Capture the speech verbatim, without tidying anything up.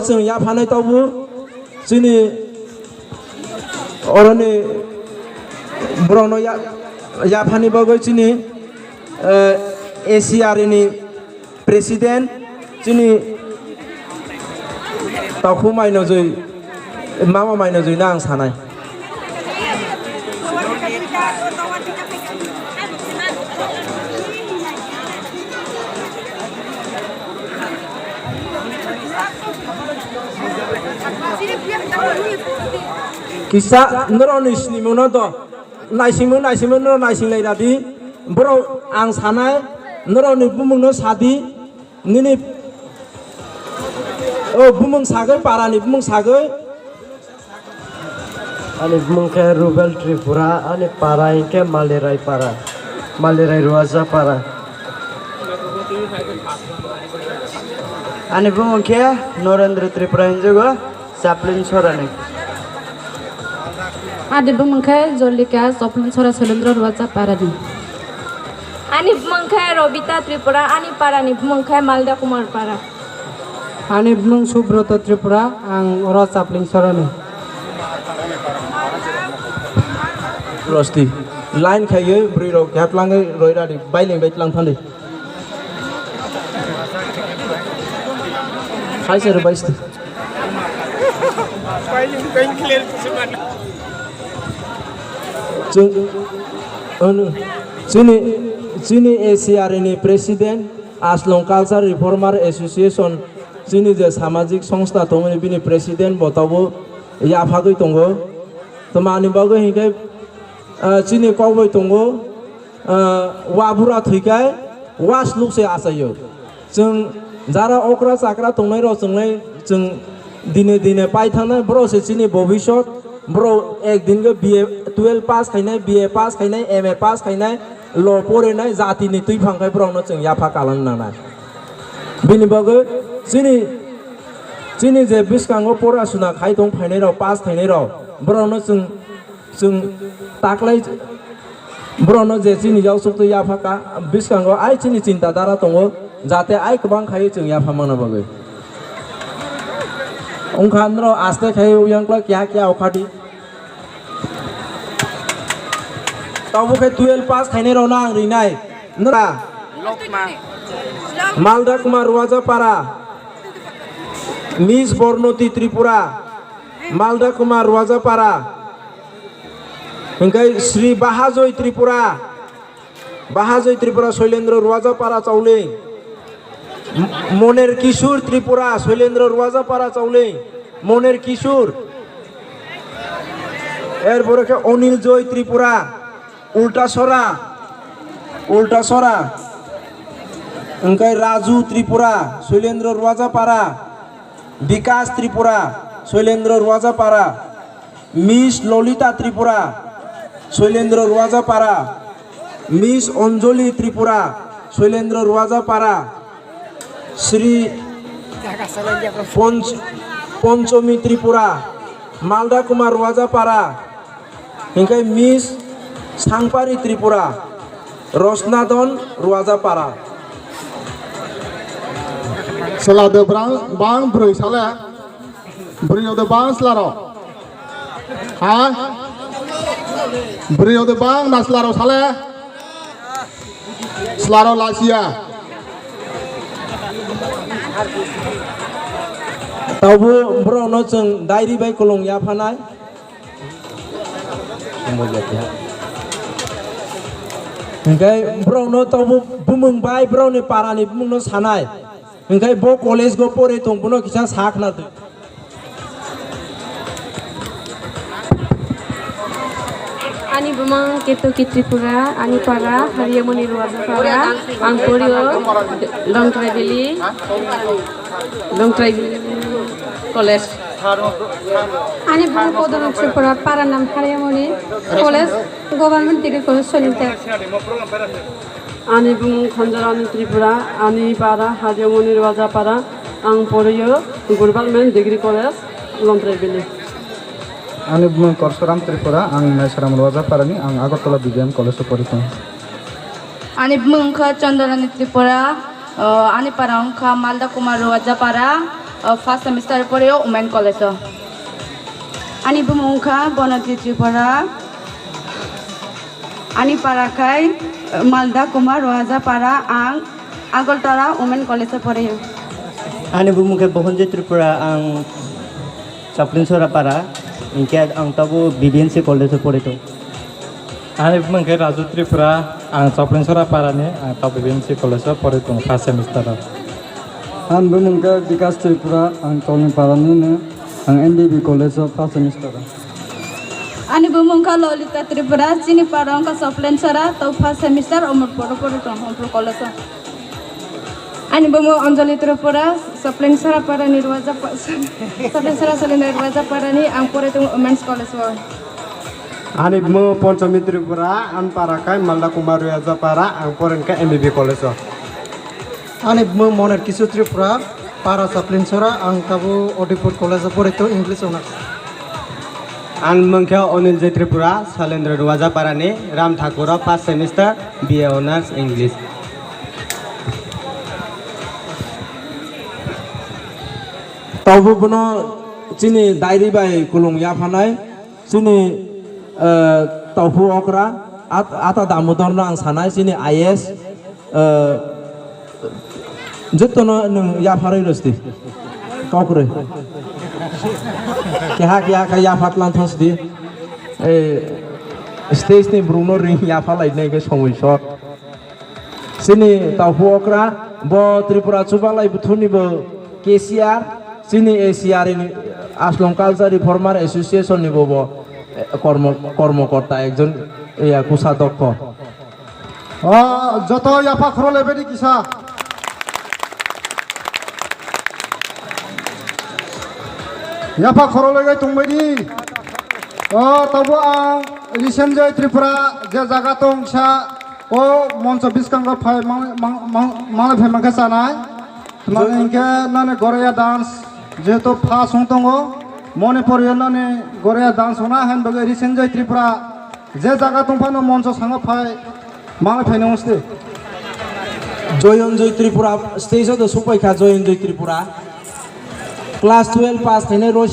Chwng yaphanai tabuk chini oroni borokno ya-, yaphani bagwi chini, eh, A C R ni president chini Takhuk Mainojoi, Mama Mainojoi no ang sanai. Kisa norokni sinimungno do naisingmung naisingmung norok naising lai radi. Borok ang sanai norokni bumungno sadi. Nini o bumung sagwi, parani bumung sagwi. Ani bumung khe Rubel Tripura, ani para hinkhe Malirai para, Malirai Ruaja para. Ani bumung khe Norendra Tripura hinjago, Chaplin Sorani. Ani bumung khe Jolika, Chaplin Sora, Soilendra Ruaja parani. Ani bumung khe Robita Tripura, ani parani bumung khe Malda Kumar para. Ani bumung Subroto Tripura, ang oro Chaplin Sorani. Rosti, line khaiwi bwrwi rok keha tlangwi roi radi, bailing bai tlang thandi. Hai sir, bai sir. Chwng, ano, chini, chini A C R ni president, Aslong Culture Reformer Association, chini je samajik songstha tongmani bini president bo tabuk yaphagwi tongo. Tamo ani bagwi hinkhe, ah, chini kokbai tongo, ah, wabura thwikhai wasluk se achaio. Chwng jara okra chakra tongnai rok chwnglai chwng dine dine paithangnai, borok se chini bobisot, borok ek din khe B A twelve pass khainai, B A pass khainai, M A pass khainai, law porinai, jatini twiphang khai borokno chwng yapha kalang nangnai. Bini bagwi chini, chini je bwskango porasuna khai tong phainai rok, pass khainai rok, borokno chwng Chwng taklai borokno je chini yaksuk twi yapha ka, bwskango ai chini chinta dara tongo, jate ai kwbang khai chwng yapha mano bagwi. Wngkha norok aste khai yang kla kiya kiya okhadi. Tabuk khe twelve pass khainai rokno ang rinai. Nora. Malda Kumar Ruajapara. Miss Bornoti Tripura. Malda Kumar Ruajapara. Hingkai Sri Bahajoi Tripura. Bahajoi Tripura, Soilendra Ruajapara Chauling. M-, Moner Kishur Tripura, Soilendra Ruajapara Chauling. Moner Kishur. Erpore khe Onil Joy Tripura, Ultasora, Ultasora. Hingkai Raju Tripura, Soilendra Ruajapara. Bikas Tripura, Soilendra Ruajapara. Miss Lolita Tripura, Soilendra Ruajapara. Miss Anjali Tripura, Soilendra Ruajapara. Sri Ponch-, Ponchomi Tripura, Malda Kumar Ruajapara. Hingkai Miss Sangpari Tripura, Rosnadon Ruajapara. Sela de brang bang broi sale. Broi de bang selaro. Ha? Broi de bang na selaro sale. Selaro lasia. Tabo borokno chwng diary bai kolong yaphanai. Hingkai borokno tabo bumung bai borokni parani bumungno sanai. Hingkai bo college go pore tong bono kisa sak na twi. Ani bumung Ketoki Tripura, ani para Hariamoni Ruajapara, ang porio Longtrai Valley, Longtrai Valley College. Ani bumung Kodorong Tripura, para nam Hariamoni College, Government Degree College, Soilingta. Ani bumung Khonjarani Tripura, ani para Hariamoni Ruajapara, ang porio Government Degree College, Longtrai Valley. Ani bumung Korsoram Tripura, ang Naisaram Ruajaparani, ang Agartala B B M College o pori tongo. Ani bumung wngkha Chandrani Tripura, o, ani para wngkha Malda Kumar Ruajapara, O first semester pore o Women College o. Ani bumung kha Bonoti Tripura. Ani para khai, eh, Malda Kumar Roaja para, ang Agartala Women College o pore o. Ani bumung khe Bohonjit Tripura, ang Chaplinsora para, hinkhe ang tabuk B B M C College o pore tong. Ani bumung khe Raju Tripura, ang Chaplinsora parani, ang tabuk B B M C College o pore tong first semester o. Ani bumung khe Bikas Tripura, ang Tolni parani no, ang M B B College o first semester o. Ani bumung kha Lolita Tripura, chini para wngkha Chaplinsora, tabuk first semester Omorpur o pore tong, Omorpur College o. Ani bumung Anjali Tripura, Chaplinsora parani Roaja pa-, Chaplinsora Salindra Roaja parani, ang pore tong Women's College o. Ani bumung Ponchomi Tripura, ang para khai Malda Kumar Roaja para, ang pore kha M B B College o. Ani bumung Moner Kisu Tripura, para Chaplinsora, ang tabuk Odipur College o pore tong English honours. Ang mung khe Onil J Tripura, Salendra Roaja parani, Ram Thakur o first semester B A Honours English. Tabuk bono chini diary bai kulung yaphanai, chini, eh, Tauhu okra, at-, ata Damodor no ang sanai, chini I S, eh, jotono nwng yapharwi rwsti. Kokrwi. Keha keha khe yapha tlang thosdi. Eh, stage ni borok no ring yapha lai nai khe somoi short. Chini Tauhu okra, bo Tripura Chubalai Buthuni bo cashier, chini A C R ni Aslong Culture Reformer Association ni bo, bo, eh, kormo, kormokorta ekjon, ya, kusadokho. O, joto yapha khorolai bedi kisa. Yapha khorolai gai tongbaidi. O, tabo ang recent jai Tripura je jaga tong sa, o moncho biskango phai mang, mang, mang, manglai phai mangkha sanai. Mane hinkhe nani Goreya dance jehetu pha song tongo, Manipur yo nani Goreya dance hona hen bagwi recent jai Tripura je jaga tong phano moncho sango phai manglai phai nung sti. Joyonjoy Tripura stage o do supai kha Joyonjoy Tripura. Class twelve pass khainai Rosi